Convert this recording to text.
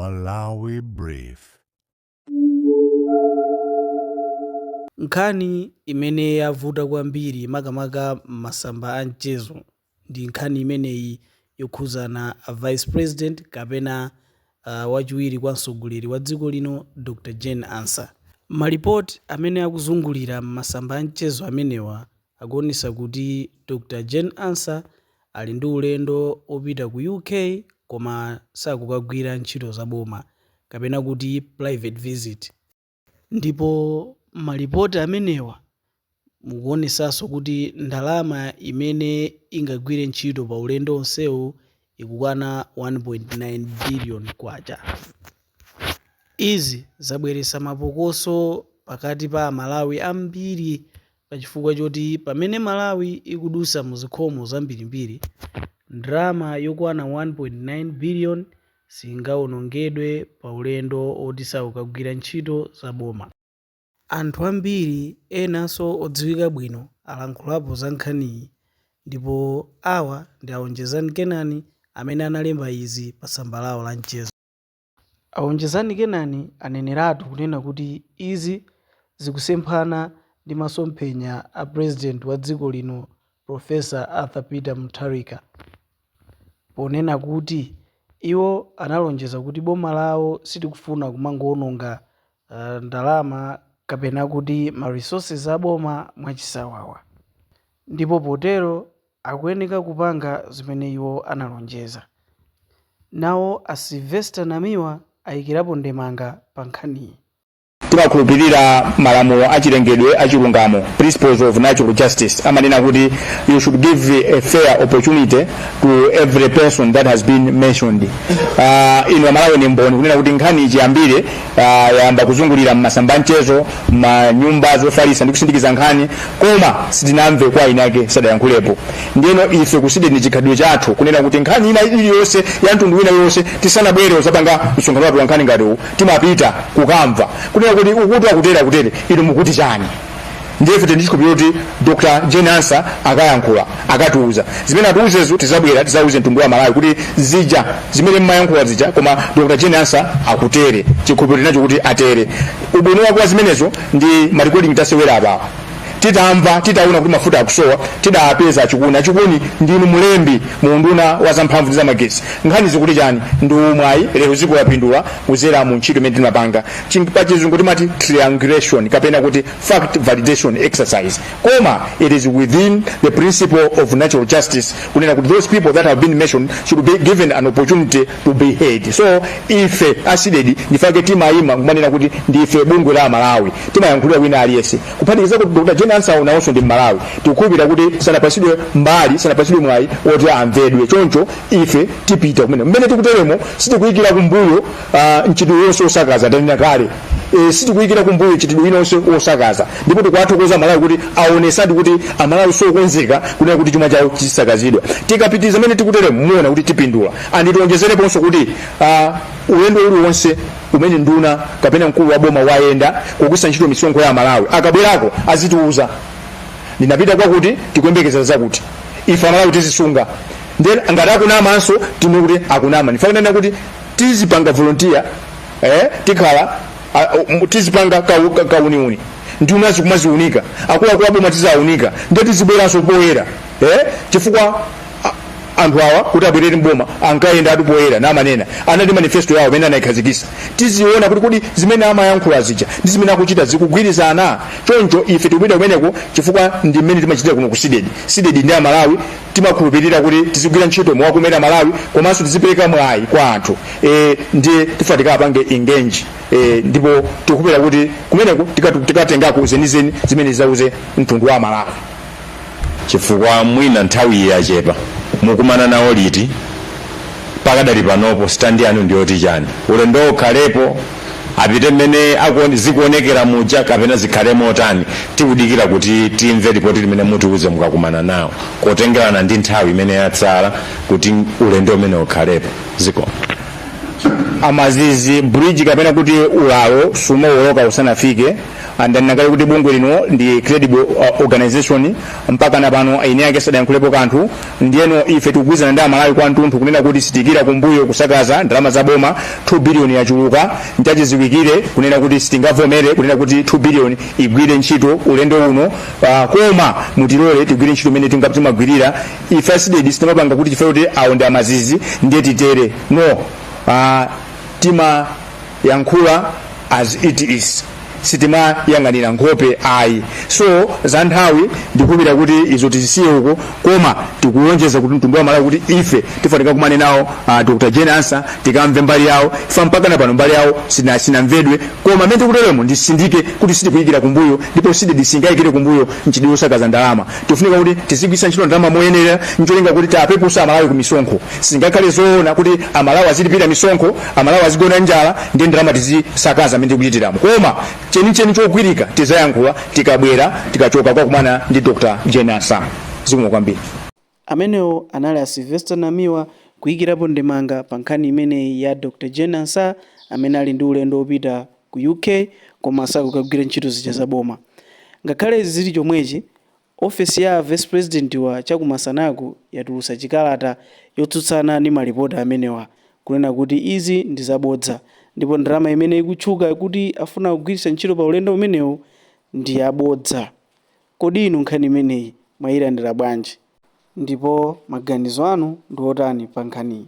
Malawi Brief. Nkhani imene yavuta kwambiri makamaka m'masamba a mchezo ndi nkhani imeneyi yokhuzana a vice president kapena wachiwiri kwa mtsogoleri wa dziko lino Dr. Jane Ansah. Malipoti amene akuzungulira m'masamba a mchezo amenewa akuonesa kuti Dr. Jane Ansah ali ndi ulendo opita ku UK koma sakukagwira ntchito za boma kapena kuti private visit. Ndipo malipoti amenewa mukuonesanso kuti ndalama imene ingagwire ntchito pa ulendo onsewu ikukwana 1.9 billion kwacha. Izi zabweretsa mapokoso pakati pa Amalawi ambiri pachifukwa choti pamene Malawi ikudusa muzikhomo zambirimbiri, ndalama yokwana 1.9 billion singawonongedwe pa ulendo oti sakukagwira ntchito za boma. Anthu ambiri enanso odziwika bwino alankhulapo za nkhaniyi ndipo awa ndi a Onjezani Kenani amene analemba izi pa tsamba lawo la mchezo. A Onjezani Kenani aneneratu kunena kuti izi zikusemphana ndi masomphenya a president wa dziko lino Professor Arthur Peter Mutharika ponena kuti iwo analonjeza kuti boma lawo silikufuna kumangowononga ndalama kapena kuti ma resources a boma mwachisawawa ndipo potero akuyeneka kupanga zimene iwo analonjeza. Nawo a Sylvester Namiwa ayikirapo ndemanga pa nkhaniyi. Timakhulupirira malamulo achilengedwe achilungamo, principles of natural justice. Amanena kuti you should give a fair opportunity to every person that has been mentioned. Inu Amalawi ni mboni kunena kuti nkhani ichiyambire yayamba kuzungulira mmasamba mchezo, manyumba zofalitsa ndi kusindikiza nkhani, koma sitinamve kwa eni ake, sadayankhulepo. Ndiyeno ife ku CDEDI chikhalidwe chathu kunena kuti nkhani ina iliyonse ya mtundu wina iliyonse, tisanabwere uzapanga msonkhano wathu wa nkhani ngati uwu, timapita kukamva kunena kuti ukuti akutere akutere, inu mukuti chani? Ndiye ife tili ndi chikhulupiriro kuti Dr Jane Ansah akayankhula, akatiuza zimene atiuzezo, tizabwera tizauze mtundu wa Malawi kuti zija zimene mmayankhula zija, koma Dr Jane Ansah akutere. Chikhulupiriro tinacho kuti atere. Ubwino wake wa zimenezo ndi ma recording tasewera apawa. Titamva, titaona kuti mafuta akusowa, tidapeza Achikuni. Achikuni, ndinu mulembi mu unduna wa zamphamvu ndi zamagesi, nkhani zikuti chani? Ndi umwayi lero dziko lapindula kuzera mu ntchito imene timapanga. Pa Chizungu timati triangulation kapena kuti fact validation exercise, koma it is within the principle of natural justice kunena kuti those people that have been mentioned should be given an opportunity to be heard. So ife a CDEDI ndifake timayima kumanena kuti ndife bungwe la Malawi, timayankhulira wina aliyense kuphatikiza kuti Dr Jane Ansah nawonso ndi Mmalawi. Tikukhulupirira kuti sanapasidwe mbali, sanapasidwe mwayi woti amvedwe. Choncho ife tipita kumene mmene tikuteremo. Sitikuyikira kumbuyo mchitidwe wonse wosakaza. Tanena kale, sitikuyikira kumbuyo mchitidwe winonse wosakaza, ndipo tikuwathokoza Amalawi kuti aonesadi kuti Amalawi sokonzeka kunena kuti chuma chawo chisakazidwa. Tikapitiriza mmene tikuteremo, muona kuti tipindula. Anditionjezereponso kuti ulendo uliwonse umene nduna kapena mkulu wa boma wayenda kugwiritsa ntchito misonkho ya Amalawi, akabwerako azitiuza, "Ndinapita kwakuti, tikuyembekeza zakuti." Ife Amalawi tizisunga. Ndiye ngati akunamanso, tine kuti akunama. Ndifanana kuti tizipanga volunteer, tikhala tizipanga kauniuni, nduna zikumaziunika, akuluakulu aboma tizaunika, ndiye tizibweranso poyera, chifukwa anthu awa kuti abwerere mboma ankayenda atu poyera namanena, anali manifesto yawo amene anayikhazikisa. Tiziona kuti kodi zimene amayankhula zija ndi zimene akuchita zikugwirizana? Choncho ife tikupita kumeneko chifukwa ndi mmene timachitira kuno ku CDEDI. CDEDI ndi Amalawi. Timakhulupirira kuti tizigwira ntchito mowakomera Malawi komanso tizipereka mwayi kwa anthu. Ndiye tifa tikapange engage, ndipo tikupera kuti kumeneko tikatengako zenizeni zimene zauze mtundu wa Malawi. Chifukwa mwina nthawi iyi yachepa, mukumana nawo liti? Pakadali panopo stand yanu ndiyoti chani? Ulendo ukhalepo, apite mmene zikuonekera muja, kapena zikhale motani? Tikudikira kuti timve ripoti limene mutiuze mukakumana nawo, kotengerana ndi nthawi imene yatsala kuti ulendo umene ukhalepo. Ziko. Amazizi, bridge kapena kuti ulalo sumawoloka usanafike. Ndanena kale kuti bungwe lino ndi credible organization. Mpaka na pano eni ake sadayankhulepo kanthu. Ndiyeno ife tikugwirizana ndi Amalawi kwathunthu kunena kuti sitikira kumbuyo kusakaza ndalama za boma. 2 billion yachuluka. Nchachiziwikire kunena kuti sitingavomere kunena kuti 2 billion igwire ntchito ulendo uno, koma mutilole tigwire ntchito imene timagwirira. Ife a CDEDI sitimapanga kuti chifukwa kuti awo ndi Amazizi ndiye titere, no. Timayankhula as it is, sitimayang'anira nkhope ayi. So za nthawi ndikupita kuti izo tizisiye uko, koma tikulonjeza kuti mtundu wa Malawi kuti ife tifanika kumane nawo Dr Jane Ansah, tikamve mbali yawo. Ifa mpaka na pano mbali yawo sinamvedwe, koma amene tikuteremo ndisindike kuti sitikuyikira kumbuyo, ndipo CDEDI singayikire kumbuyo mchidwi osakaza ndalama. Tifunika kuti tizigwisa ntchito ndalama moyenera, ncholinga kuti tapepusa Amalawi ku misonkho. Singakhale zoona kuti Amalawi azilipira misonkho, Amalawi azigona njala, ndi ndalama tizisakaza amene tikuchitiramo. Koma chenicheni chogwirika tizayankhula tikabwera, tikachoka kwakumana ndi Dr Jane Ansah. Zikomo kwambiri. Amenewo anali a Sylvester Namiwa kuyikirapo ndemanga pa nkhani imeneyi ya Dr Jane Ansah amene ali ndi ulendo wopita ku UK koma sakukagwira ntchito zija za boma. Ngakhale zili chomwechi, ofesi ya vice president wa chakumasanaku yatulutsa chikalata yotsutsana ndi malipoti amenewa, kunena kuti izi ndi zabodza ndipo ndalama imene ikutchuka kuti afuna kugwiritsa ntchito pa ulendo umenewu ndi yabodza. Kodi inu nkhani imeneyi mwayilandira bwanji, ndipo maganizo anu ndi otani pa nkhaniyi?